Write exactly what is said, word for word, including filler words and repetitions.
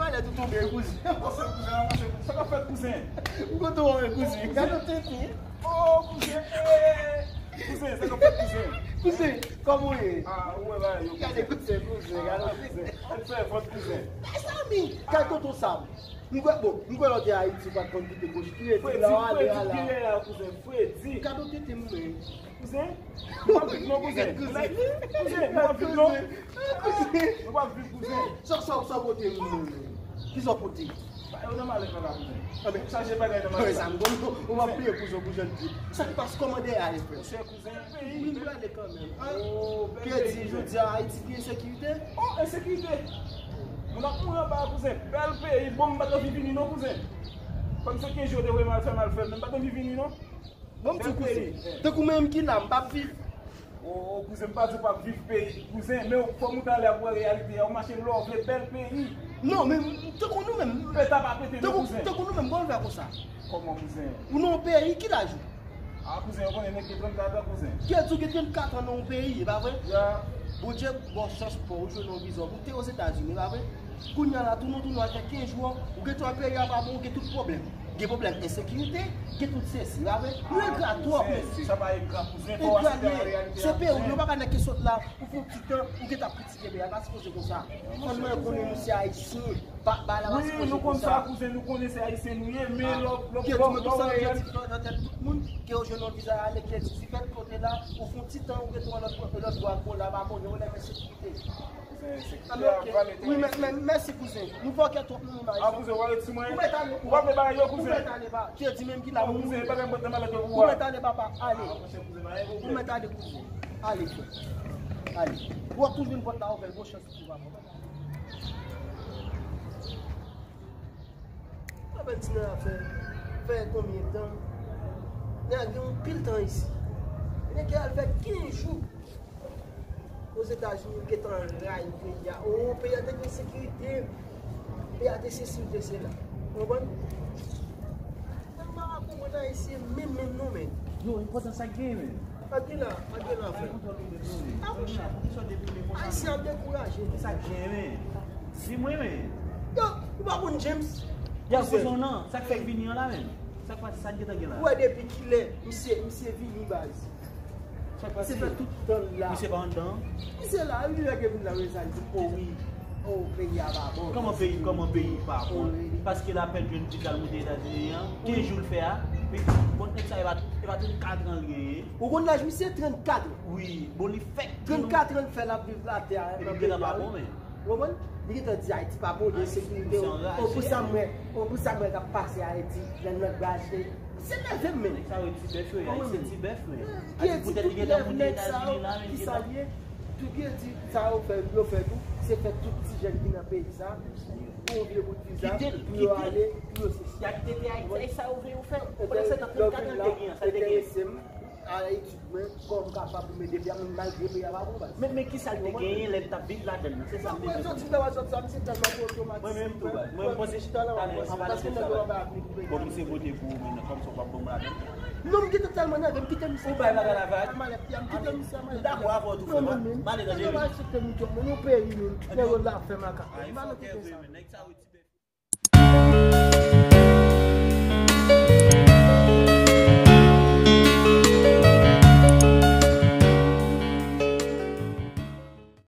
Alèz ou tonbe, kouzen. Monchè, kouzen, monchè, sa k ap fèt, kouzen? M kontan wè w, kouzen. Gade yon tenten. Oh, kouzen, eh! Kouzen, sa k ap fèt, kouzen? Kouzen, kòman w ye? Ah, ou wè bagay yo, kouzen. Gade kouzen, kouzen, gade yon tenten. Sa k fè vant, kouzen? Mezanmi, gade tonton Sam. M kwè, bon, m kwè lè w te Ayiti, ou pa t konn kite goch. Ki redi la, w ale a la. Fredi, kouzen, fredi. Gade yon tenten, mwen. Kouzen, nou p ap viv non, kouzen. Kouzen, nou p ap viv non. Kouzen. Nou p ap viv, kouzen. Sa, sa, sa w pote moun? Kisa w pote? Bagay yo nan malèt la, kouzen. Anben, chaje bagay nan malèt la. Sa m konn, ou p ap bliye kouzen, kouzen. Sa ki pase, kòman dèyè a ye, frè? Monchè, kouzen, peyi. Wi, m prale kanmenm. Ki di, jodi a, Ayiti gen ensekirite? Oh, ensekirite! Moun ap mouri anba a, kouzen. Bèl peyi, bon, m pa t anvi vini non, kouzen. Kòm se kenz jou yo te voye m al fè m al fè, men m pa t anvi vini non. Bon, m di w, kouzen, tankou mwen menm ki la, m p ap viv. O, o, kouzen, m pa di w p ap viv peyi, kouzen, men w, fò w moute ale ap wè reyalite a, w mache lè w vle, bèl peyi. Non, men tankou nou menm. Peta pa pete non, kouzen. Tankou nou menm, bon, fè konsa. Kòman, kouzen? Ou nan yon peyi, ki laj ou? A, kouzen, yo konnen nèg gen trannkat an, kouzen. Kè di w gen trannkat an nan yon peyi, e pa vre? Ya. Bondye ba w chans pou w jwenn yon viza, ou te Ozetazini, e pa vre? Kounye a la, tounen, tounen, al fè kenz jou an, ou gen twa peyi a pa bon, ou gen tout pwoblèm. Gen pwoblèm ensekirite, gen tout sesi, pa vre? Nou engra twòp, mesye. Sa pa engra, kouzen, fò w aksepte la reyalite a, kouzen. Se peyi w, nou pa ka nèk ki sot la, ou fè yon ti tan, ou gentan ap kritike peyi a, pa sipoze konsa. Fò nou konnen nou se Ayisyen, pa, pa la pa sipoze konsa. Wi, nou konn sa, kouzen, nou konnen se Ayisyen nou ye, men lò, lò, lò, lò, reyalite. Nan tèt tout moun, ke yo jwenn yon viza ale, ke di fèt kote la, ou fè yon ti tan, ou gentan yon lòt, lòt bò, bò la, pa konnen, ou lè ensekirite. Wi, men, men, mèsi, kouzen. Nou fòkè twòp, nou, nou. A, kouzen, w a rete sou mwen. Ou mèt ale. Ou pa vle bagay yo, kouzen. Ou mèt ale, ba. Kè di menm ki la, ou kouzen, pa gen pòt nan malèt yo pou ou a. Ou mèt ale, papa. Ale. A, monchè, kouzen, pa gen pwoblèm. Ou mèt ale, kouzen. Ale, frè. Ale. Ou ap toujou jwenn pòt la ouvè, bon chans pou ou, papa. Mwen pa di nan afè, fè konbyen tan? Nèg gen yon pil tan isi. Nèg al fè kenz jou. Ozetazini, yo gentan rayi peyi a. O, peyi a te gen sekirite. Peyi a te sesi, te sela. Ou konprann? Mwen pa ka konprann Ayisyen menm, menm non, men. Yo, enpòtan sa k genyen, men. Adela, Adela, frè. A, monchè. Ayisyen ap dekouraje. Sa k genyen, men? Di mwen, men. Yo, ou pa konn James? Y ap poze w nan, sa k fè l vini an la, men? Sa k pase, sa k gentan gen la? Ou wè depi kilè misye, misye vini, baz? Misye fè tout tan l la. Misye pa anndan? Misye la, li lè ke vin la, rezay di, o wi, o, peyi a pa bon. Kòman peyi, kòman peyi pa bon? Paske l apèn jwenn viza l moute Etazini an, kenz jou l fè a, men bon, nèg sa, e pa, e pa trannkat an l genyen. Ou konn laj misye? Trannkat an. Wi, bon, li fèk. Trannkat an l fè l ap viv latè a. Epi peyi a pa bon, men. Ou konprann? Li gentan di Ayiti pa bon, gen ensekirite. O, pou sa mwen, o, pou sa mwen k ap pase Ayiti, nan, nan graje. Se nève m, men. Nèg sa yo ti bèf yo ye, se ti bèf, men. Ki e ti tout lèv nèg sa yo, kisa l ye? Tout ki e di sa yo fè, yo fè tou, se fè tout ti jèn ki nan peyi sa, pou yon vye bout viza, pou yo ale, pou yo sesi. Y a kite peyi Ayiti, sa yo vle yo fè. Pandan se tan trannkat an te gen an, sa l te gen? Enterese m a etid mwen, kòm kapab pou m ede peyi a, menm malgre peyi a pa bon, baz. Men, men kisa l te genyen lè l t ap viv ladann nan? Se sa m bezwen konnen. Mwen soti la, mwen soti la, misye tèlman pwoblematik. Mwen menm tou, baz. Mwen, mwen panse talè, mwen panse talè, mwen pa lage sa, baz. Bon, misye vote pou ou menm nan, kòmsi w p ap ban m ladann. Non, m gentan tèlman nève, m kite misye. Ou bay bagay la vag? Malèt, m kite misye, malèt. M dakò avè w tou, frè m. M ale nan jere. Mwen pa aksepte moun, moun, yon peyi, moun, nèg yo la fè makak. M pa nan kote sa. Nèg sa yo ti